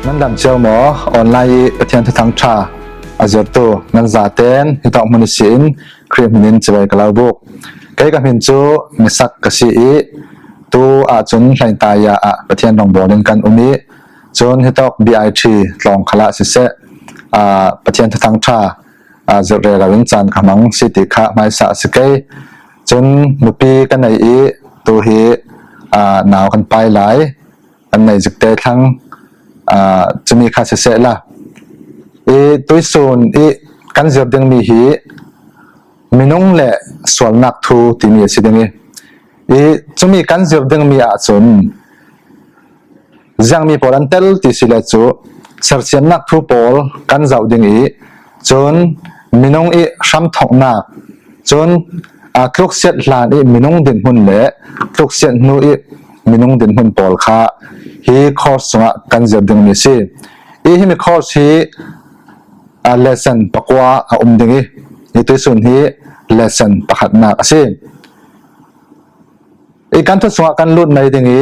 ນຳດຳຈຽວມໍ ອອນລາຍ ປະທຽນທຸທັງທາ ອາເຈີໂຕ ນັນຈາເຕນ ເຮັດອອກມານິຊິນ ຄຣິສມິນິນ ຈະໄວກະລາວບຸກ ໄກກະເຫັນຈູ ເມສັກກະຊິອີ ຕູອາຈຸນ ໄລຕາຍາອະ ປະທຽນລອງບໍລິນກັນອຸມິ ຈົນເຮັດອອກ ບີໄອທີ ຕອງຄະລະຊິເສ ອາ ປະທຽນທຸທັງທາ ອາ ຈຸເຣລາວິນຈັນ ຂະມັງ ຊິຕິຂະ ໄມສະ ຊິເກ ຈົນມຸປີກັນໄນອີ ຕູເຮ ອາ ນາວຄັນປາຍຫຼາຍ ອັນໃນຈິກແຕ່ທັງ ອາ ຈະມີຄາເສະລະ ເອ ຕຸ້ຍສູນ ອີ ກັນເຈີບດຶງມີຮີ ມິນຸງ ແລະ ສວນນັກທູ ທີ່ມີຊິດຶງ ເອ ຈະມີກັນເຈີບດຶງມີອາຈຸນ ຈາງມີປອລອັນເຕລ ທີ່ຊິແລຈຸ ເຊີສຽມນັກທູປອລ ກັນເຈົ້າດຶງອີ ຈົນ ມິນຸງ ອີ ຮຳທໍງນາກ ຈົນ ອາ ຄລຸກເຊດລານ ອີ ມິນຸງ ດິນຮຸນ ແລະ ຄລຸກເຊດນູ ອີ ມິນຸງ ດິນຮຸນ ປອລຄະ ຮີ ຄອສ ສະຫະ ກັນເຈີບດຶງມີຊິ ອີ ຮີ ມີຄອສ ຮີ ອາ ແລເຊັນ ປະກວາ ອາ ອຸມດຶງອີ ຮີ ຕຸ້ຍສູນ ຮີ ແລເຊັນ ປະຂັດນາກ ອາ ຊິ ອີກ ກັນທຸດສະຫະ ກັນລຸດໃນດຶງອີ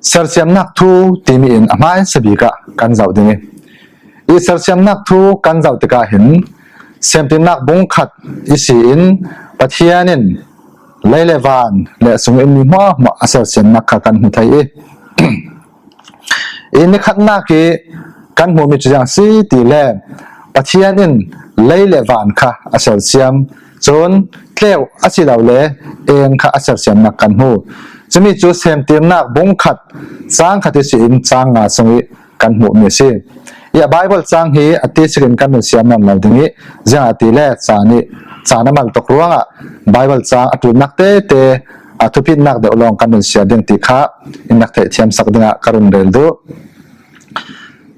ເຊີສຽມນັກທູ ທີ່ມີອິນ ອາ ມາຍສະບີກະ ກັນເຈົ້າດຶງອີ ອີ ເຊີສຽມນັກທູ ກັນເຈົ້າຕິກະເຫັນ ສຽມຕີນາກບຸງຂັດ ອີ ຊີອິນ ປະທຽນນິນ ໄລແລວານ ແລະ ສຸງອິນມີຫົວ ມະ ອາ ເຊີສຽມນັກຄະ ກັນຫູໄທອີ ອີ ນິຂັດນາກ ອີ ກັນຫູມີຈຸຢ່າງຊີຕີແລ ປະທຽນນິນ ໄລແລວານຄະ ອາ ເຊີສຽມ ຈົນ ແກ້ວ ອາ ຊິລາວແລ ເອງຄະ ອາ ເຊີສຽມນັກກັນຫູ ຈະມີຈຸ ສຽມຕີນາກບຸງຂັດ ຈາງຄະ ຕິຊິນ ຈາງງາ ສຸງອິ ກັນຫູມີຊິ ເອ ບາຍເບິນ ຈາງ ຮີ ອາ ຕິຊິນ ກັນເປັນສຽມ ນຳລາວດຶງອີ ຈາງອາ ຕິແລ ຈານິ ຈານະມັນຕົກລວງ ອາ ບາຍເບິນ ຈາງ ອາ ຕູນາກເຕເຕ ອາ ທຸພິດນາກ ເດວລອງ ກັນເປັນສຽມ ດຶງຕິຂະ ອິນນັກເທທຽມສັກ ດຶງອາ ກະລຸນເດລດຸ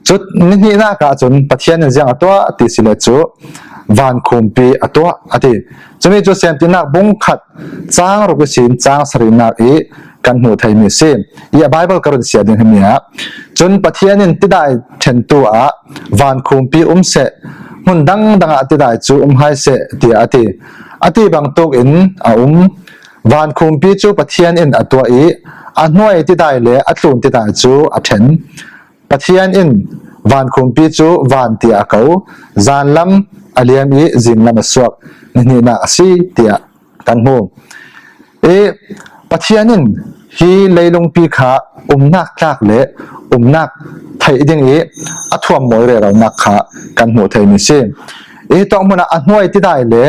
ຈຸດ ນິຫິນາກະ ອາ ຈຸນ ປະທຽນ ຍັງ ອາ ຕົວະ ອາ ຕິ ຊິເລຈຸ ວານຄູມປີ ອາ ຕົວະ ອາ ຕິ ຈະມີຈຸ ສຽມຕີນາກບຸງຂັດ ຈາງ ລຸກກະສິນ ຈາງ ສະຣີນາກ ອີ ກັນຫູໄທມີຊິ ເອ ອາ ບາຍເບິນ ກະລຸນສຽມ ດຶງ ຮີ ມີອາ ຈຸນ ປະທຽນ ນິນ ຕິດາຍ ເທັນ ຕູອາ ວານຄູມປີ ອຸມເສະ ຮຸນດັງດັງ ອາ ຕິດາຍ ຈູ ອຸມ ຫາຍເສະ ເຕຍ ອາ ຕິ ອາ ຕິ ບັງ ຕຸກ ອິນ ອາ ອຸມ ວານຄູມປີ ຈູ ປະທຽນ ນິນ ອາ ຕົວະ ອີ ອາ ໜວຍ ຕິດາຍ ແລະ ອາ ຕລູນ ຕິດາຍ ຈູ ອາ ເທັນ ປະທຽນ ນິນ ວານຄູມປີ ຈູ ວານ ເຕຍ ອາ ເກົາ ຈານ ລຳ ອາ ລຽມ ອີ ຈິງ ລຳ ອາ ສວກ ນິນ ນາກ ອາ ຊີ ເຕຍ ກັນໂຮ ເອ ປະທຽນ ນິນ ຮີ ໄລລຸງ ປີ ຄະ ອຸມ ນາກ ຕາກ ແລະ ອຸມ ນາກ ໄທ ອີ ດິງ ເອ ອາ ຖ້ວມ ມວຍ ເຣ ເລົາ ນາກ ຄະ ກັນໂຮ ໄທ ມີ ເຊ ເອ ຕ້ອງ ມຸນ ອາ ໜວຍ ຕິດາຍ ແລະ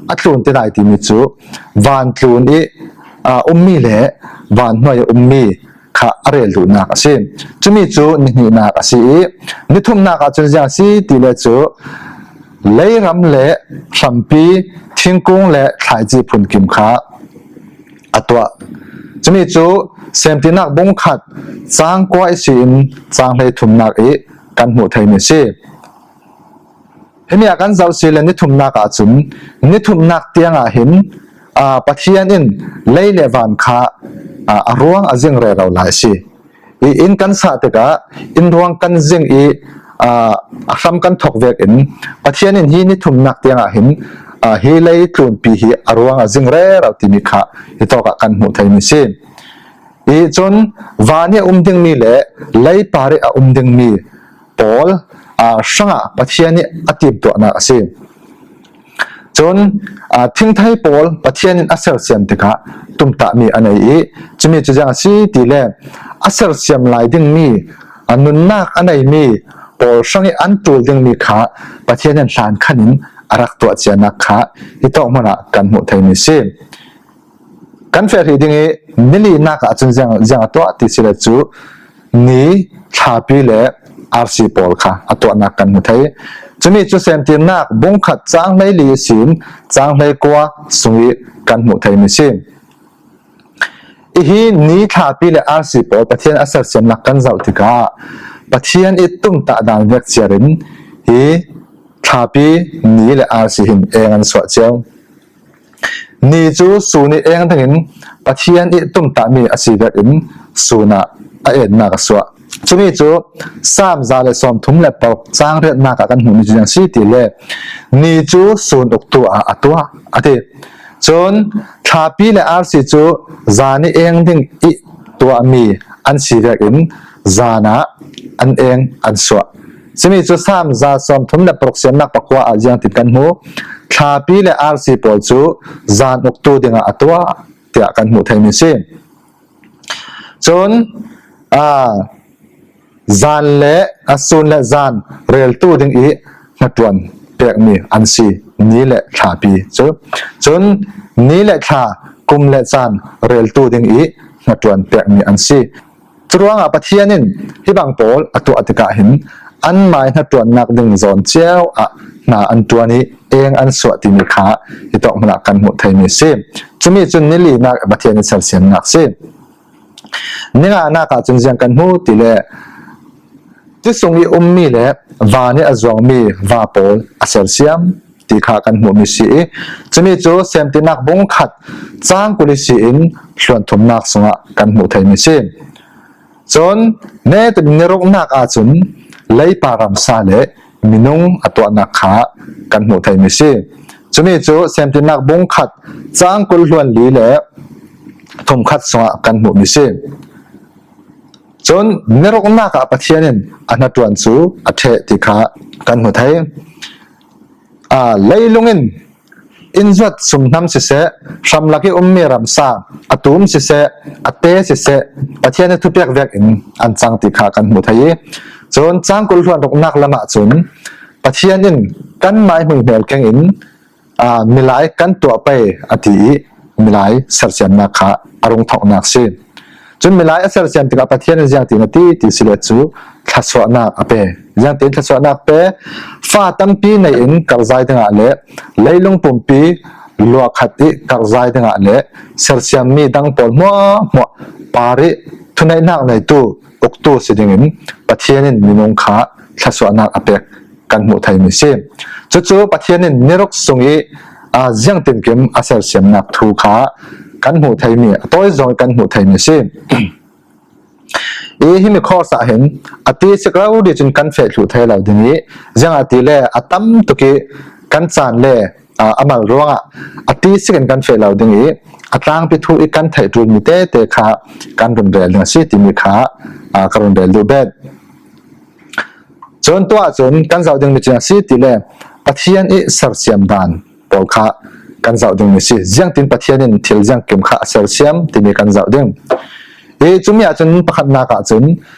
ອາ ຕລູນ ຕິດາຍ ຕິ ມີ ຈູ ວານ ຕລູນ ເອ ອາ ອຸມ ມີ ແລະ ວານ ໜວຍ ອຸມ ມີ ຄະ ອາ ເຣ ລູ ນາກ ອາ ເຊ ຈະ ມີ ຈູ ນິນ ນາກ ອາ ຊີ ເອ ນິ ທຸມ ນາກ ອາ ຈຸນ ຈາງ ຊີ ຕິ ແລະ ຈູ ໄລ ຣຳ ແລະ ຊຳ ປີ ທິງ ກຸງ ແລະ ຖ່າຍ ຈີ ພຸນ ກິມ ຄະ ອາ ຕົວະ ຈະ ມີ ຈູ ເຊມ ຕິ ນາກ ບຸງ ຂັດ ຈາງ ກວາຍ ຊີນ ຈາງ ໄລ ທຸມ ນາກ ເອ ກັນ ໂຫ ໄທ ເມ ເຊ ເຮ ມີ ອາ ກັນ ເຈົ້າ ຊີ ແລະ ນິ ທຸມ ນາກ ອາ ຈຸນ ນິ ທຸມ ນາກ ຕຽງ ອາ ເຫັນ ອາ ປະທຽນ ອິນ ໄລ ແລະ ວານ ຄະ ອາ ອາ ຣວງ ອາ ຈິງ ແຣ ເລົາ ຫຼາຍ ຊີ ອີ ອິນ ກັນ ສະ ຕິກະ ອິນ ຣວງ ກັນ ຈິງ ອີ ອາ ອາ ຄຳ ກັນ ທົກ ເວກ ອິນ ປະທຽນ ອິນ ຮີ ນິ ທຸມ ນາກ ຕຽງ ອາ ເຫັນ ອາ ຮີ ໄລ ຕລູນ ປີ ຮີ ອາ ຣວງ ອາ ຈິງ ແຣ ເລົາ ຕິ ມີ ຄະ ຮີ ໂຕ ກະ ກັນ ໂຫ ໄທ ເມ ເຊ ອີ ຈົນ ວາ ເນ ອຸມ ດິງ ມີ ແລະ ໄລ ປາ ເຣ ອາ ອຸມ ດິງ ມີ ໂປລ ອາ ຊະຫງະ ປະທຽນ ນິ ອາ ຕິບ ຕົວ ນາ ອາ ເຊ ຈົນ ອາ ທິງ ໄທ ໂປລ ປະທຽນ ອາ ເຊລ ຊຽມ ຕິກະ ຕຸມ ຕະ ມີ ອາ ໄນ ອີ ຈະ ມີ ຈະ ຈາງ ຊີ ຕິ ແລ ອາ ເຊລ ຊຽມ ລາຍ ດິງ ມີ ອາ ນຸນ ນາກ ອາ ໄນ ມີ ໂປລ ຊະຫງະ ອັນ ຕູລ ດິງ ມີ ຄະ ປະທຽນ ນ ຊານ ຄະ ນິນ ອາ ລັກ ຕົວ ເຈຍ ນາກ ຄະ ຮີ ໂຕ ມະ ນະ ກັນ ໂຫ ໄທ ເມ ເຊ ກັນ ເຟ ຮີ ດິງ ເອ ນິ ລີ ນາກ ອາ ຈຸນ ຈຽງ ຈຽງ ອາ ຕົວະ ຕິ ຊິ ແລ ຈູ ນີ ທາ ປີ ແລະ ອາ ຊີ ໂປລ ຄະ ອາ ຕົວະ ນາກ ກັນ ໂຫ ໄທ ຈະ ມີ ຈູ ເຊມ ຕິ ນາກ ບຸງ ຂັດ ຈາງ ໄລ ລີ ຊີນ ຈາງ ໄລ ກວາ ສຸງ ອີ ກັນ ໂຫ ໄທ ເມ ເຊ ອີ ຮີ ນີ ທາ ປີ ແລະ ອາ ຊີ ໂປລ ປະທຽນ ອາ ເຊລ ຊຽມ ນາກ ກັນ ເຈົ້າ ຕິກະ ປະທຽນ ອິ ຕຸມ ຕະ ດານ ເວກ ເຈຍ ຣິນ ຮີ ທາ ປີ ນີ ແລະ ອາ ຊີ ຫິນ ເອ ງ ອັນ ຊວະ ຈຽວ ນີ ຈູ ສູ ນິ ເອງ ທັງ ອິນ ປະທຽນ ອິ ຕຸມ ຕະ ມີ ອາ ຊີ ເວກ ອິນ ສູ ນາ ອາ ເອນ ນາກ ສວະ ຈະ ມີ ຈູ ສາມ ຈາ ແລະ ຊອມ ທຸມ ແລະ ປອກ ຈາງ ເຣ ນາກ ອາ ກັນ ໂຫ ນິ ຈະ ຍັງ ຊີ ຕິ ແລ ນີ ຈູ ສູນ ອົກ ຕົວ ອາ ອາ ຕົວະ ອາ ຕິ ຈົນ ທາ ປີ ແລະ ອາ ຊີ ຈູ ຈາ ນິ ເອງ ດິງ ອິ ຕົວ ມີ ອັນ ຊີ ເວກ ອິນ ޒານ ອາ ອານເອງ ອານສວະ. ຊະມີ ຊາມ ޒາ ສອມ ທຳ ແລະ ປະລຸກສຽມ ນາກ ປະ ກວາ ອາ ຢ່າງຕິດກັນຫູ. ທາ ປີ ແລະ ອາ ສີ່ ໂປ ຈະ ޒານ ອຸກ ຕູ ດິງ ອາ ຕົວ ຕຽ ກັນຫູ ໄທ ມີ ຊີ. ຈົນ ອາ ຈານ ແລະ ອາ ຊູນ ແລະ ຈານ ເຣລ ຕູ ດິງ ອີ ນະ ຕວນ ແປກ ມີ ອານ ຊີ. ນີ ແລະ ທາ ປີ ຈະ ຈົນ ນີ ແລະ ທາ ກຸມ ແລະ ຈານ ເຣລ ຕູ ດິງ ອີ ນະ ຕວນ ແປກ ມີ ອານ ຊີ. ຈະ ຣວງ ອາ ປະ ທຽນ ນິນ ຮີ ບັງ ໂປ ອາ ຕົວ ອາ ຕິ ກະ ຫິນ ອານ ມາຍ ນະ ຕວນ ນາກ ດິງ ຈອນ ຈຽວ ອາ ນາ ອານ ຕົວ ນີ ເອງ ອານ ສວະ ຕິ ມີ ຄາ ຮີ ຕອກ ມະ ນະ ກັນ ຫູ ໄທ ມີ ຊີ. ຈະ ມີ ຈຸນ ນີ ລີ ນາກ ອາ ປະ ທຽນ ນິນ ເຊີນ ຊຽມ ນາກ ຊີ. ນິ ງ ອາ ນາກ ອາ ຈຸນ ຈຽງ ກັນ ຫູ ຕິ ແລ ຕິ ສຸງ ອີ ອຸມ ມີ ແລະ ວາ ນິ ອາ ຈວງ ມີ ວາ ໂປ ອາ ເຊີນ ຊຽມ ຕິ ຄາ ກັນ ຫູ ມີ ຊີ. ຈະ ມີ ໂຈ ເຊມ ຕິ ນາກ ບຸງ ຂັດ ຈາງ ກຸ ລີ ຊີ ອິນ ຊວນ ທຸມ ນາກ ສຸງ ອາ ກັນ ຫູ ໄທ ມີ ຊີ. ຈົນ ເນ ຕິ ນິ ລຸກ ນາກ ອາ ຈຸນ ໄລ ປາ ຣຳ ຊາ ແລະ ມີ ນຸງ ອາ ຕົວ ນາກ ຄາ ກັນ ຫູ ໄທ ມີ ຊີ. ຈະ ມີ ໂຈ ເຊມ ຕິ ນາກ ບຸງ ຂັດ ຈາງ ກຸນ ລວນ ລີ ແລະ ທຸມ ຂັດ ສຸງ ອາ ກັນ ຫູ ມີ ຊີ. ຈົນ ເນ ລຸກ ນາກ ອາ ປະ ທຽນ ນິນ ອາ ນະ ຕວນ ຊູ ອາ ເທ ຕິ ຄາ ກັນ ຫູ ໄທ. ອາ ໄລ ລຸງ ອິນ ອິນ ຈວດ ຊຸມ ນຳ ຊິ ເຊ ຊຳ ລະ ກິ ອຸມ ເມ ຣຳ ຊາ ອາ ຕູມ ຊິ ເຊ ອາ ເຕ ຊິ ເຊ ປະ ທຽນ ໃນ ທຸ ແປກ ແວກ ອິນ ອາ ຈັງ ຕິ ຄາ ກັນ ຫູ ໄທ. ຈົນ ຈາງ ກຸນ ລວນ ລຸກ ນາກ ລະ ມະ ຈຸນ ປະ ທຽນ ອິນ ກັນ ມາຍ ຫຸຍ ເຮວ ແກງ ອິນ ອາ ມີ ລາຍ ກັນ ຕົວ ໄປ ອາ ຕິ ມີ ລາຍ ເຊີນ ຊຽມ ນາກ ຄາ ອາ ລຸງ ທອກ ນາກ ຊີ. ຈຸນ ມີ ລາຍ ອາ ເຊີນ ຊຽມ ຕິ ອາ ປະ ທຽນ ຍັງ ຕິ ນະ ຕິ ຕິ ຊິ ເລ ຈູ ທະ ຊວະ ນາກ ອາ ເປ ຍັງ ຕິ ທະ ຊວະ ນາກ ເປ ຟາ ຕຳ ປີ ໃນ ອິນ ກັກ ຈາຍ ດຽງ ອາ ແລະ ໄລ ລຸງ ປຸມ ປີ ລວ ຂັດ ອີ ກັກ ຈາຍ ດຽງ ອາ ແລະ ເຊີນ ຊຽມ ມີ ດັງ ໂປນ ມົວ ມົວ ປາ ຣິ ທຸ ໃນ ນາກ ໃນ ຕູ ອຸກ ຕູ ຊິ ດິງ ອິນ ປະ ທຽນ ນິນ ມີ ນຸງ ຄາ ທະ ຊວະ ນາກ ອາ ເປ ກັນ ຫູ ໄທ ມີ ຊີ. ຈູ ປະ ທຽນ ນິນ ນິ ລຸກ ສຸງ ອີ ອາ ຈຽງ ຕິນ ກິມ ອາ ເຊີນ ຊຽມ ນາກ ທູ ຄາ ກັນ ຫູ ໄທ ມີ ອາ ໂຕຍ ຈອງ ກັນ ຫູ ໄທ ມີ ຊີ. ອີ ຮີ ມີ ຂໍ ສະ ເຫັນ ອາ ຕີ ຊິກ ລາວ ດີ ຈຸນ ກັນ ເຟ ທູ ໄທ ລາວ ດິງ ອີ ຈຽງ ອາ ຕີ ແລ ອາ ຕຳ ຕຸ ກິ ກັນ ຈານ ແລ ອາ ອາ ມາລ ຣວງ ອາ ອາ ຕີ ຊິກ ກັນ ເຟ ລາວ ດິງ ອີ ອາ ຕາງ ປິ ທູ ອີ ກັນ ໄທ ທູ ມີ ເຕ ເຕ ຄາ ກັນ ຮຸນ ແຣ ເລື່ອງ ຊີ ຕິ ມີ ຄາ ອາ ກັນ ລຸນ ແຣ ລູ ແບດ ຈົນ ຕົວ ຈົນ ກັນ ເຈົ້າ ດິງ ມີ ຈຽງ ຊີ ຕິ ແລ ປະ ທຽນ ອີ ເຊີນ ຊຽມ ດານ ໂປ ຄາ ກັນ ເຈົ້າ ດິງ ມີ ຊີ. ຈຽງ ຕິນ ປະ ທຽນ ນິນ ທິລ ຈຽງ ກິມ ຄາ ເຊີນ ຊຽມ ຕິ ມີ ກັນ ເຈົ້າ ດິງ ອີ ຈຸມ ຍາ ຈົນ ປະ ຂັດ ນາກ ອາ ຈົນ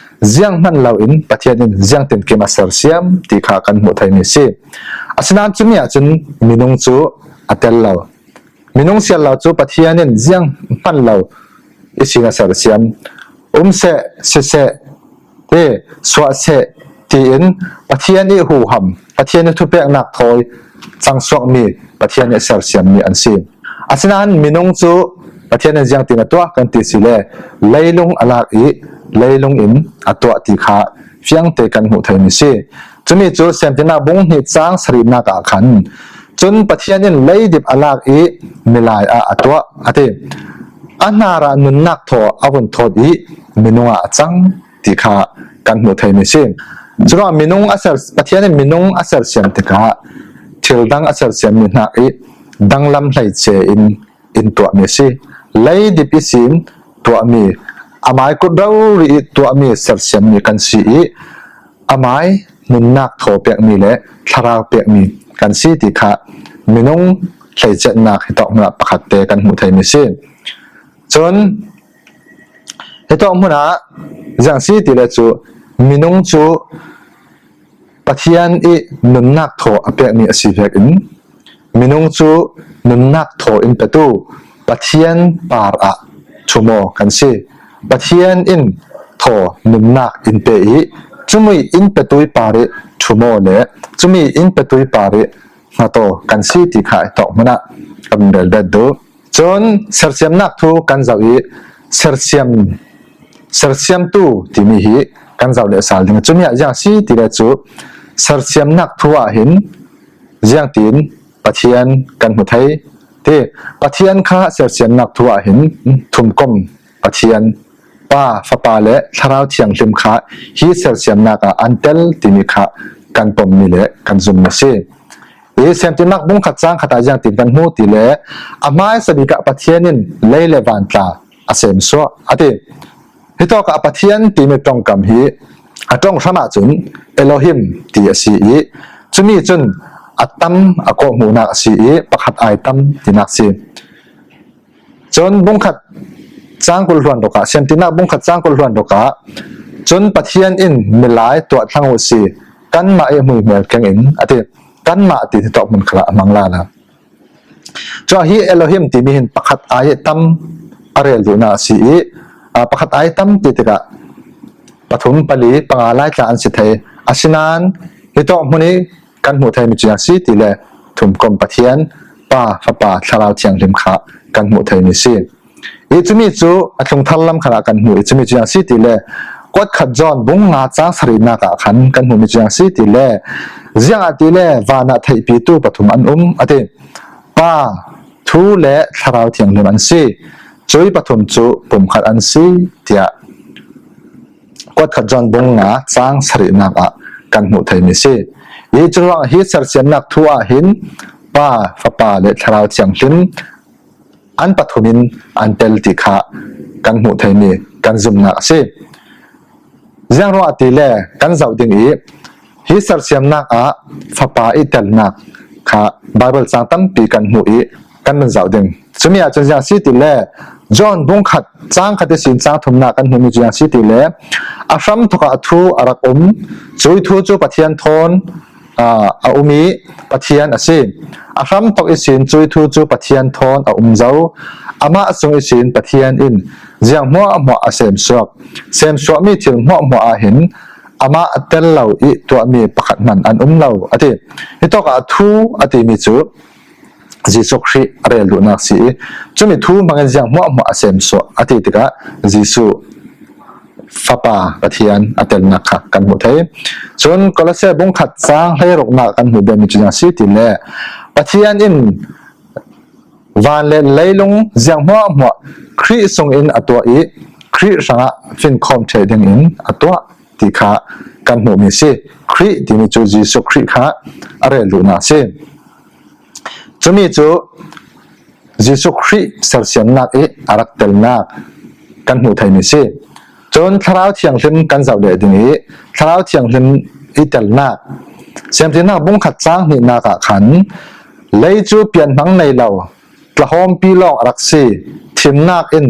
ຈຽງ ມັນ ລາວ ອິນ ປະ ທຽນ ນິນ ຈຽງ ຕິນ ກິມ ອາ ເຊີນ ຊຽມ ຕິ ຄາ ກັນ ຫູ ໄທ ມີ ຊີ. ອາ ສະ ນານ ຈຸມ ຍາ ຈົນ ມີ ນຸງ ຈູ ອາ ເຕັນ ລາວ ມີ ນຸງ ຊຽນ ລາວ ຈູ ປະ ທຽນ ນິນ ຈຽງ ມັນ ລາວ ອີ ຊິງ ອາ ເຊີນ ຊຽມ ອຸມ ເຊ ຊິ ເຊ ເຕ ສວະ ເຊ ຕີ ອິນ ປະ ທຽນ ອີ ຫູ ຫຳ ປະ ທຽນ ໃນ ທຸ ແປກ ນາກ ໂທຍ ຈັງ ສວກ ມີ ປະ ທຽນ ໃນ ເຊີນ ຊຽມ ມີ ອາ ຊີ. ອາ ສະ ນານ ມີ ນຸງ ຈູ ປະ ທຽນ ໃນ ຈຽງ ຕິນ ອາ ຕົວ ກັນ ຕິ ຊິ ແລ ໄລ ລຸງ ອາ ລາກ ອີ ໄລ ລຸງ ອິນ ອາ ຕົວ ຕິ ຄາ ຟຽງ ເຕ ກັນ ຫູ ໄທ ມີ ຊີ. ຈະ ມີ ຈູ ເຊມ ຕິ ນາກ ບຸງ ຮີ ຈາງ ສະ ລີ ນາກ ອາ ຄັນ ຈົນ ປະ ທຽນ ນິນ ໄລ ດິບ ອາ ລາກ ອີ ມີ ລາຍ ອາ ອາ ຕົວ ອາ ເຕ ອາ ນາ ຣະ ນຸນ ນາກ ໂທ ອາ ວຸນ ໂທດ ອີ ມີ ນຸງ ອາ ຈັງ ຕິ ຄາ ກັນ ຫູ ໄທ ມີ ຊີ. ຈະ ຣອ ມີ ນຸງ ອາ ເຊີນ ປະ ທຽນ ນິນ ມີ ນຸງ ອາ ເຊີນ ຊຽມ ຕິ ຄາ ທິລ ດັງ ອາ ເຊີນ ຊຽມ ມີ ນາກ ອີ ດັງ ລຳ ໄລ ເຊ ອິນ ອິນ ຕົວ ມີ ຊີ ໄລ ດິບ ອີ ຊີນ ຕົວ ມີ ອາ ມາຍ ກຸດ ເລົາ ຣີ ອີ ຕົວ ມີ ເຊີນ ຊຽມ ມີ ກັນ ຊີ ອີ ອາ ມາຍ ນຸນ ນາກ ໂທ ເປກ ມີ ແລະ ທະ ຣາວ ເປກ ມີ ກັນ ຊີ ຕິ ຄາ ມີ ນຸງ ໄລ ເຈັດ ນາກ ຮີ ຕອກ ມະ ນະ ປະ ຂັດ ເຕ ກັນ ຫູ ໄທ ມີ ຊີ. ຈົນ ຮີ ຕອກ ມະ ນະ ຈຽງ ຊີ ຕິ ແລ ຈູ ມີ ນຸງ ຈູ ປະ ທຽນ ອີ ນຸນ ນາກ ໂທ ອາ ເປກ ມີ ອາ ຊີ ເປກ ອິນ ມີ ນຸງ ຈູ ນຸນ ນາກ ໂທ ອິນ ເປ ຕູ ປະ ທຽນ ປາ ຣະ ທຸ ໂມ ກັນ ຊີ ປະ ທຽນ ອິນ ໂທ ນຸນ ນາກ ອິນ ເປ ອີ ຈຸ ມີ ອິນ ເປ ຕູ ປາ ຣິ ທຸ ໂມ ແລະ ຈຸ ມີ ອິນ ເປ ຕູ ປາ ຣິ ນະ ໂຕ ກັນ ຊີ ຕິ ຄາ ຕອກ ມະ ນະ ອຳ ເດ ເດ ດູ ຈົນ ເຊີນ ຊຽມ ນາກ ທູ ກັນ ເຈົ້າ ອີ ເຊີນ ຊຽມ ເຊີນ ຊຽມ ຕູ ຕິ ມີ ຮີ ກັນ ເຈົ້າ ເດ ສາ ລິງ ຈຸ ມີ ອາ ຈຽງ ຊີ ຕິ ແລ ຈູ ເຊີນ ຊຽມ ນາກ ທູ ອາ ຫິນ ຈຽງ ຕິນ ປະ ທຽນ ກັນ ຫູ ໄທ ເຕ ປະ ທຽນ ຄາ ເຊີນ ຊຽມ ນາກ ທູ ອາ ຫິນ ທຸມ ກົມ ປະ ທຽນ ປາ ຟະ ປາ ແລະ ທະ ຣາວ ທຽງ ລິມ ຄາ ຮີ ເຊີນ ຊຽມ ນາກ ອາ ອັນ ເຕັນ ຕິ ມີ ຄາ ກັນ ປົມ ມີ ແລະ ກັນ ຈຸມ ມີ ຊີ. ເອ ເຊມ ຕິ ນາກ ບຸງ ຂັດ ຈາງ ຂະ ຕາ ຈຽງ ຕິນ ກັນ ຫູ ຕິ ແລ ອາ ມາຍ ສະ ບີ ກະ ປະ ທຽນ ນິນ ໄລ ແລະ ວານ ຕາ ອາ ເຊມ ຊວ ອາ ຕິ Hitawk a Pathian ti mi tawng kam hi a tawng hram ah chun Elohim ti a si i, chumi chun a tam a kawhmu nak a si i, pakhat ai tam ti nak si. Chun bung khat chang kul hluan dok ah, Siamtinnak bung khat chang kul hluan dok ah, chun Pathian in milai tuah thlang u si, kanmah i hmuihmel keng in a ti. Kanmah ti hitawk hmun khala a mang la la. Chua hi Elohim ti mi hin pakhat ai tam a rel duhna a si i, a, pakhat ai tam ti tikah pathum, pali, panga lai tla an si thei. Asinan hitawk hmun i kan hmuh thei mi chu ziang si ti le thum kom Pathian, Pa, Fapa, Thlarau Thianghlim kha kan hmuh thei mi si. I chumi chu a thlung thar lam khan a kan hmuh i chumi chu ziang si ti le, Kuat khat John bung nga chang sarinak ah khan kan hmuh mi chu ziang si ti le, ziang a ti le van ah theihpitu pathum an um a ti. Pa, Thu le Thlarau Thianghlim an si. Chui pathum chu pumkhat an si tiah Kuat khat John bung nga chang sarinak ah kan hmuh thei mi si. I churuang hi sersiamnak thu ah hin Pa, Fapa le Thlarau Thianghlim an pathum in an tel ti kha kan hmuh thei mi kan zumnak a si. Ziang ruah a ti le kan zauh ding i, hi sersiamnak ah Fapa i telnak kha Bible chang tampi kan hmuh i kan man zauh ding. Chumi ah chun ziang si ti le John bung khat chang khat i sin chang thumnak kan hmuh mi chu ziang si ti le, a hram thok ah thu a rak um, chui thu chu Pathian thawn a, a um i Pathian a si. A hram thok i sin chui thu chu Pathian thawn a um zo. Amah sung i sin Pathian in ziang hmuahhmuah a semsuak. Semsuak mi thil hmuahhmuah ah hin amah a tel lo i tuah mi pakhat hman an um lo a ti. Hitawk ah thu a ti mi chu Jesu Khrih a rel duhnak si i, chumi thu hmangin ziang hmuahhmuah a semsuak a ti tikah Jesu Fapa Pathian a telnak kha kan hmuh thei. Chun Kolose bung khat chang hleiruknak kan hmuh bia mi chu ziang si ti le, Pathian in van le leilung ziang hmuahhmuah Khrih sungin a tuah i, Khrih hrangah finkhawm thei dingin a tuah ti kha kan hmuh mi si. Khrih ti mi chu Jesu Khrih kha a rel duhnak si. Chumi chu Jesu Khrih sersiamnak i a rak telnak kan hmuh thei mi si. Chun Thlarau Thianghlim kan zauh leh ding i, Thlarau Thianghlim i telnak, Siamtinnak bung khat chang hnihnak ah khan, lei chu pian hmang nei lo, tlahawmpi lawng a rak si, thimnak in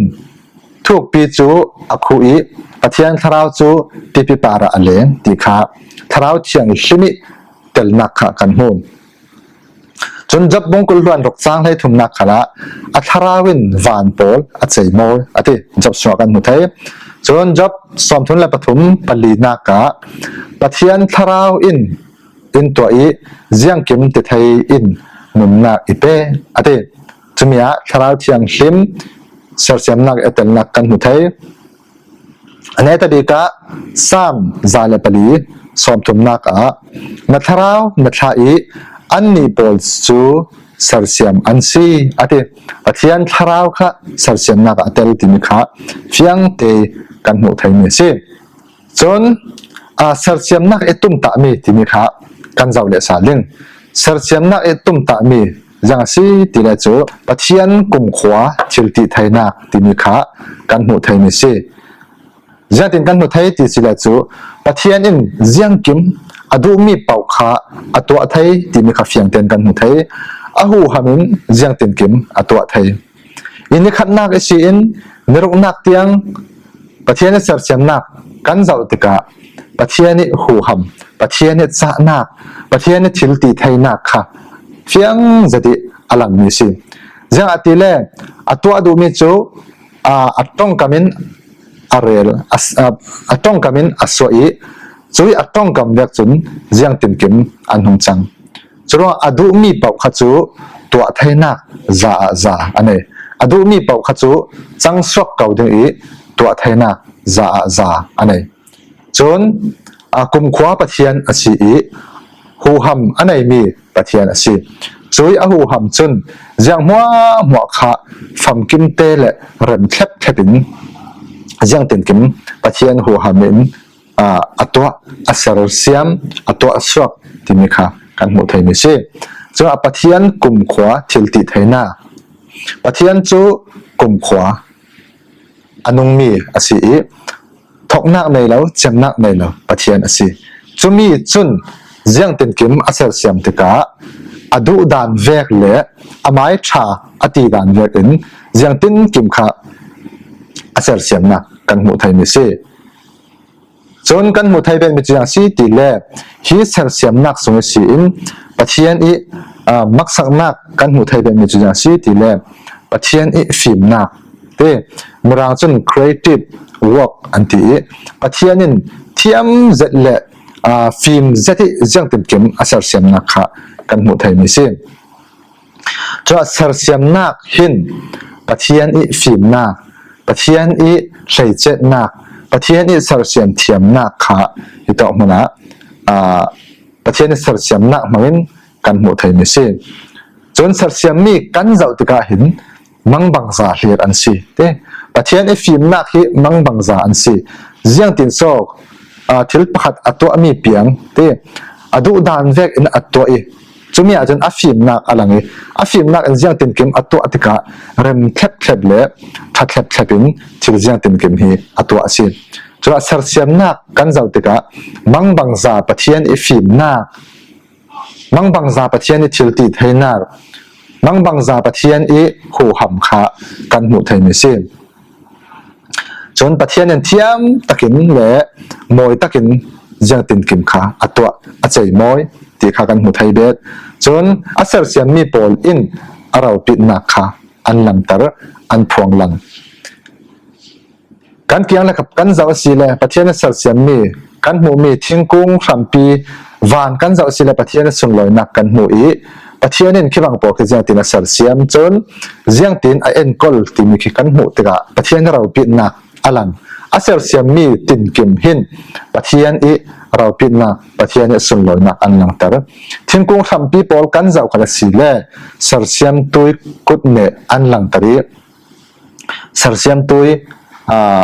thukpi chu a khu i, Pathian Thlarau chu pipi par ah a leng ti kha Thlarau Thianghlim i telnak kha kan hmu. Chun Job bung kul hluan ruk chang hleithumnak khalah, a thlarau in van pawl a chei mawi a ti. Job sungah kan hmu thei. Chun Job sawmthum le pathum palinak ah, Pathian Thlarau in in tuah i, ziangkim ti thei in nunnak i pe a ti. Chumi ah Thlarau Thianghlim sersiamnak i telnak kan hmu thei. A neta bik ah Sam za le pali sawmthumnak ah, na thlarau na thlah i anni pawl chu sersiam an si a ti. Pathian Thlarau kha sersiamnak ah a tel timi kha fiangte kan hmuh thei mi si. Chun a sersiamnak i tumtah mi timi kha kan zauh leh sa ling. Sersiamnak i tumtah mi ziang si ti le chu Pathian kumkhua thiltihtheinak timi kha kan hmuh thei mi si. Ziangtin kan hmu thei ti si le chu, Pathian in ziangkim a duhmi pauh kha a tuah thei timi kha fiangten kan hmu thei. A huham in ziangtinkim a tuah thei. I ni khatnak i si in, ni ruknak tiang Pathian i sersiamnak kan zauh tikah Pathian i huham, Pathian i chahnak, Pathian i thiltihtheinak kha fiang zati a lang mi si. Ziangahtile a tuah duhmi chu a, a tawngkam in a rel, a, a, a tawngkam in a suah i, cui a tawngkam vek chun ziangtinkim an hung chang. Churuang a duhmi pauh kha chu tuah theinak za ah za a nei. A duhmi pauh kha chu chang suak ko ding i tuah theinak za ah za a nei. Chun a kumkhua Pathian a si i huham a nei mi Pathian a si. Cui a huham chun ziang hmuahhmuah kha famkimte le rem thlep thlep in ziangtinkim Pathian huham in a, a tuah, a sersiam, a tuah suak timi kha kan hmuh thei mi si. Chun a Pathian kumkhua thiltihtheina. Pathian chu kumkhua a nungmi a si i, ອອກໜາກໃນລາວ ຈຽມໜາກໃນລາວ ປະທຽນອາຊີ ຈຸມີຈຸນ ຈຽງຕິນກິມ ອາເສລຊຽມຕິກະ ອະດຸດານແວກ ແລະ ອະມາຍທາ ອະຕີດານແວກ ເອັນ ຈຽງຕິນກິມຄະ ອາເສລຊຽມໜາກ ກັນຫູໄທມີເຊ ຈົນກັນຫູໄທເປັນມີຈຸຍັງຊີຕີແລ ຮີເສລຊຽມໜາກຊຸງຊີນ ປະທຽນອີ ອາ ມັກສັກໜາກ ກັນຫູໄທເປັນມີຈຸຍັງຊີຕີແລ ປະທຽນອີ ຟີມໜາກ ເຕ ມະຣາງຈຸນ creative work ອັນທີອີ ປະທຽນນິນ ທຽມເຈັດ ແລະ ອາ ຟີມເຈັດ ຈຽງຕິນກິມ ອາເສລຊຽມໜາກຄະ ກັນຫູໄທມີເຊ ຈະເສລຊຽມໜາກຫີນ ປະທຽນອີ ຟີມໜາກ ປະທຽນອີ ໄຫຼເຈັດໜາກ ປະທຽນອີ ເສລຊຽມທຽມໜາກຄະ ອີຕອກມານະ ອາ ປະທຽນອີ ເສລຊຽມໜາກມາງອິນ ກັນຫູໄທມີເຊ ຈົນເສລຊຽມມີ ກັນເຈົ້າຕິກະຫີນ ມັງບັງຈາເຮດອັນຊີ ເຕ ປະທຽນອີ ຟີມໜາກຮີ ມັງບັງຈາອັນຊີ ຈຽງຕິນຊອກ ອາ ທິລປະຫັດ ອະຕົວະມີປຽງ ເຕ ອະດຸດານແວກ ເອັນ ອະຕົວະອີ ຈຸມີອາຈານ ອະຟີມໜາກ ອະລັງອີ ອະຟີມໜາກ ເອັນ ຈຽງຕິນກິມ ອະຕົວະຕິກະ ເລັມແທບແທບ ແລະ ທະແທບແທບ ເປັນ ທິລຈຽງຕິນກິມຮີ ອະຕົວະຊີ ຈະເສລຊຽມໜາກ ກັນເຈົ້າຕິກະ ມັງບັງຈາ ປະທຽນອີ ຟີມໜາກ ມັງບັງຈາ ປະທຽນອີ ທິລຕີໄທໜາກ ມັງບັງຈາ ປະທຽນອີ ໂຄຫຳຄະ ກັນຫູໄທມີເຊ ຈົນປະທຽນເນນທຽມຕະກິນ ແລະ ມອຍຕະກິນ ຈຽງຕິນກິມຄະ ອະຕົວະ ອະໄຈມອຍ ຕີຄະ ກັນຫູໄທເບດ ຈົນອາເສລຊຽມມີ ປອລອິນ ອາຣາວປິດໜາກຄະ ອັນລັງຕາ ອານພວງລັງ ກັນກຽງ ແລະ ກັນເຈົ້າຊີແລ ປະທຽນເນນເຊລຊຽມມີ ກັນຫູມີ ທິງກຸງ ຄຣຳປີ ວານ ກັນເຈົ້າຊີແລ ປະທຽນເນນຊຸນລອຍໜາກ ກັນຫູອີ ປະທຽນເນນຄີບັງ ປອກ ຄືຈຽງຕິນ ອາເຊລຊຽມ ຈົນ ຈຽງຕິນ ອາເອັນ ກົລ ຕີມີຄີ ກັນຫູຕິກະ ປະທຽນເນນເຣາປິດໜາກ ອາລັງ ອາເຊລຊຽມມີ ຕິນກິມຫີນ ປະທຽນອີ ເຣາປິດໜາກ ປະທຽນເນນຊຸນລອຍໜາກ ອັນລັງຕາ ທິງກຸງ ຄຣຳປີ ປອລ ກັນເຈົ້າຄະລະຊີແລ ເຊລຊຽມຕຸຍ ກຸດເນ ອັນລັງຕາ ເຊລຊຽມຕຸຍ ອາ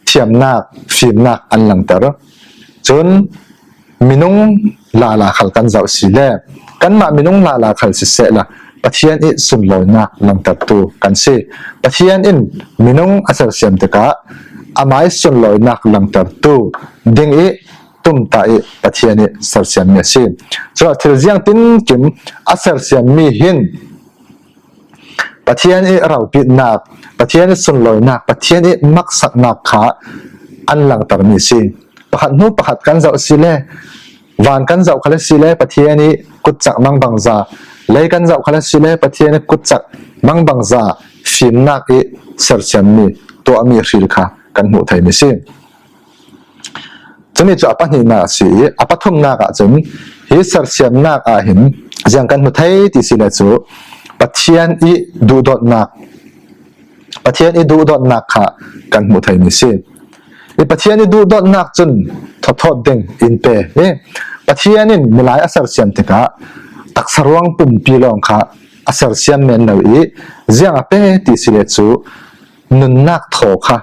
ທຽມໜາກ ຟີມໜາກ ອັນລັງຕາ ຈົນ ມິນຸງ ລາລາ ຄັນ ກັນເຈົ້າຊີແລ ກັນມະ ມິນຸງ ລາລາ ຄັນ ຊິເສລະ ປະທຽນອີ ຊຸນລອຍໜາກ ລັງຕາ ຕູ ກັນຊີ ປະທຽນອິນ ມິນຸງ ອາເຊລຊຽມຕິກະ ອາມາຍ ຊຸນລອຍໜາກ ລັງຕາ ຕູ ດິງອີ ຕຸມຕາອີ ປະທຽນອີ ເຊລຊຽມເມຊີ ຈະລະ ທິລຈຽງ ຕິນກິມ ອາເຊລຊຽມມີຫີນ ປະທຽນອີ ເຣາປິດໜາກ ປະທຽນອີ ຊຸນລອຍໜາກ ປະທຽນອີ ມັກສັກໜາກຄະ ອັນລັງຕາ ມີຊີ ປະຂັດໜູ ປະຂັດ ກັນເຈົ້າຊີແລ ວານ ກັນເຈົ້າຄະລະຊີແລ ປະທຽນອີ ກຸດຈັກ ມັງບັງຈາ ໄລ ກັນເຈົ້າຄະລະຊີແລ ປະທຽນອີ ກຸດຈັກ ມັງບັງຈາ ຟີມໜາກອີ ເຊລຊຽມມີ ຕົວະມີ ຣິລຄະ ກັນຫູໄທ ມີຊີ ຈະມີຈຸ ອະປະຫິນາກ ຊີ ອະປະທຸມນາກະ ຈົນ ຮີ ເຊລຊຽມນາກ ອາຫິນ ຈຽງ ກັນຫູໄທ ຕິຊີແລ ຈຸ ປະທຽນອີ ດຸດອດນາກ ປະທຽນອີ ດຸດອດນາກຄະ ກັນຫູໄທ ມີຊີ ອີ ປະທຽນອີ ດຸດອດນາກ ຈົນ ທອດທອດເດັງ ອິນເປ ເອ ປະທຽນອີ ມີຫຼາຍ ອາເຊລຊຽມຕິກະ ຕັກສະຣວງ ປຸມປີລອງຄະ ອາເຊລຊຽມແມ່ນເນວອີ ຈຽງອະເປ ຕິຊີແລ ຈຸ ນຸນນາກ ໂທຄະ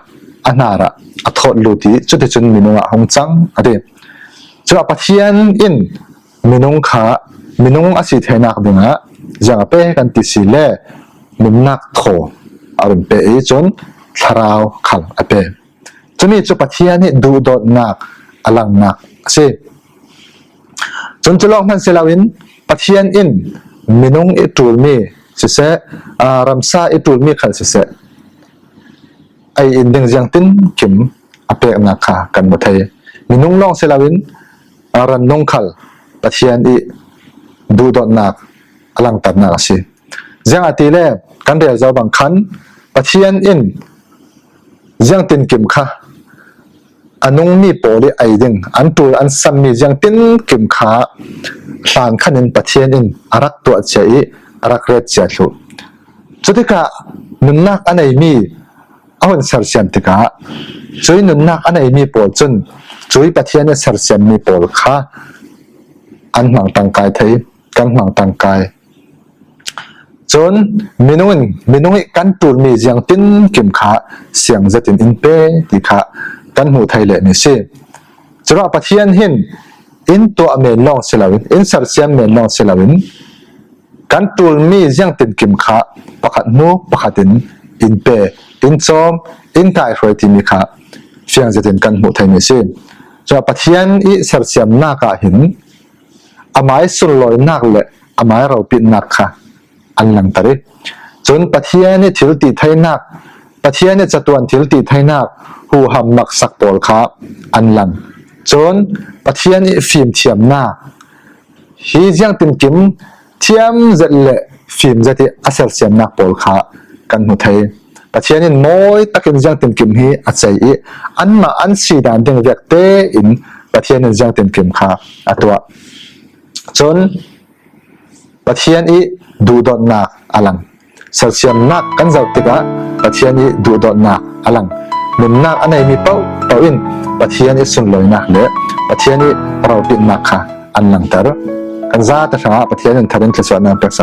ອະນາຣະ ອະ ໂທດ ລູຕີ ຈຸຕິ ຈຸນ ມິນຸງ ອະ ຫົງຈັງ ອະເດ ຈະປະທຽນອິນ ມິນຸງຄະ ມິນຸງ ອາຊີ ເທນາກ ເດງະ ຈຽງອະເປ ກັນ ຕິຊີແລ ນຸນນາກ ໂທ ອາລຸນເປ ເອ ຈົນ ທະຣາວ ຄັນ ອະເປ ຈະມີ ຈະປະທຽນອີ ດຸດອດນາກ ອະລັງນາກ ເຊ ຈົນ ຈະລອກ ມັນ ເຊລາວິນ ປະທຽນອິນ ມິນຸງ ອີ ຕູລມີ ຊິເສ ອາ ຣຳຊາ ອີ ຕູລມີ ຄັນ ຊິເສ ໄອອິນ ເດັງ ຈຽງ ຕິນ ກິມ ອະເປກ ນາຄາ ກັນໝົດໄທ ມີນຸງ ນ້ອງ ເຊລາວິນ ອາຣັນ ນົງ ຄັນ ປະທຽນອີ ດຸດອດນາກ ອະລັງຕານາກ ຊິ ຈຽງ ອາຕີແລ ກັນ ເດລ ເຈົ້າ ບັງ ຄັນ ປະທຽນອິນ ຈຽງ ຕິນ ກິມ ຄະ ອະນຸງ ມີ ໂປ ລິ ໄອ ເດັງ ອັນ ຕູລ ອັນ ຊຳ ມີ ຈຽງ ຕິນ ກິມ ຄະ ຫຼານ ຄັນ ອິນ ປະທຽນອິນ ອາຣັກ ຕົວະ ເຈ ອີ ອາຣັກ ເຣດ ເຈ ທຸ ຈຸຕິກະ ນຸນນາກ ອະໄນ ມີ ອາຫຸນ ເຊລຊຽມ ຕິກະ ຈຸຍ ນຸນນາກ ອະໄນ ມີ ໂປ ຈົນ ຈຸຍ ປະທຽນ ເຊລຊຽມ ມີ ໂປ ຄະ ອັນ ຫາງ ຕັງ ກາຍ ໄທ ກັນ ຫາງ ຕັງ ກາຍ ຈົນ ມິນຸງ ມິນຸງ ກັນ ຕູລ ມີ ຈຽງ ຕິນ ກິມ ຄະ ສຽງ ຈະ ຕິນ ອິນ ເປ ຕິ ຄະ ກັນ ຫູ ໄທ ແລະ ມີ ຊີ ຈະລະ ປະທຽນ ຫີນ ອິນ ຕົວະ ເມນ ລອງ ເຊລາວິນ ອິນ ເຊລຊຽມ ເມນ ລອງ ເຊລາວິນ ກັນ ຕູລ ມີ ຈຽງ ຕິນ ກິມ ຄະ ປະຂັດ ໜູ ປະຂັດ ຕິນ ອິນ ເປ ອິນ ຊອມ ອິນ ກາຍ ໂຮຍ ຕິ ມີ ຄະ ފިޔަން ޒެތިން ކަން ހު ތައި މިސި. ޗ ޕަ ތި ޔ ނ އި ސ ރ ސ ޔ ނ ނ ކ އ ހ ނ އ މ އ ܝ ސ ܢ ܠ ܘ ܝ ނ ܢ ކ ܠ ܐ ܡ ܐ ܝ ܪ ܘ ޕ ܝ ܢ ܢ ܟ ܐ ܢ ܠ ܢ ܬ ܪ ܝ. ܟܘܢ ܦ ܬܝ ܢ ܝ ܬܝ ܠ ܬܝ ܬ ܝ ܢ ܟ، ܦ ܬܝ ܢ ܝ ܟ ܬܘܢ ܬܝ ܠ ܬܝ ܬ ܝ ܢ ܟ، ܗܘ ܗ ܡ ܡܟ ܣܟ ܦܘܠ ܟ ܐ ܢ ܠ ܢ. ܟܘܢ ܦ ܬܝ ܢ ܝ ܦܝ ܡ ܬܝ ܡ ܢ ܟ، ܗܝ ܙܝ ܐ ܢ ܬ ܝ ܢ ܟ ܝ ܡ ܬܝ ܡ ܙ ܕ ܠ ܦܝ ܡ ܙ ܕ ܝ ܐ ܣ ܪ ܣ ܝ ܢ ܢ ܟ ܦܘܠ ܟ ܐ ܢ ܗܘ ܬ ܝ. ܦ ܬܝ ܢ ܝ ܡܘܝ ܬ ܟ ܝ ܢ ܙܝ ܐ ܢ ܬ ܝ ܢ ܟ ܝ ܡ ܗܝ ܐ ܬ ܝ ܐ ܐ ܢ ܡ ܐ ܢ ܣܝ ܕ ܐ ܢ ܕܝ ܢ ܒܝ ܟ ܬܝ ܐ ܢ ܦ ܬܝ ܢ ܝ ܙܝ ܐ ܢ ܬ ܝ ܢ ܟ ܝ ܡ ܚ ܐ ܬܘ ܐ. ܟܘܢ ܦ ܬܝ ܢ ܝ ܕܘ ܕܘ ܢ ܟ ܐ ܠ ܢ، ܣ ܪ ܣ ܝ ܢ ܢ ܟ ܩܢ ܙܘ ܬ ܝ ܟ ܐ، ܦ ܬܝ ܢ ܝ ܕܘ ܕܘ ܢ ܟ ܐ ܠ ܢ. ܢ ܢ ܟ ܐ ܢ ܗ ܝ ܡ ܦܘ ܦܘ ܐ ܢ، ܦ ܬܝ ܢ ܝ ܣܘܢ ܠܘ ܝ ܢ ܟ ܠ، ܦ ܬܝ ܢ ܝ ܪܘ ܦ ܝ ܢ ܢ ܟ ܐ ܠ ܢ ܬ ܪ. ܩܢ ܙܐ ܬ ܫ ܦ ܬܝ ܢ ܝ ܬ ܪ ܝ ܢ ܟ ܠ ܣ ܘ ܐ ܢ ܦ ܟ ܣ ܟ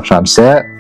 ܫ ܡ ܣ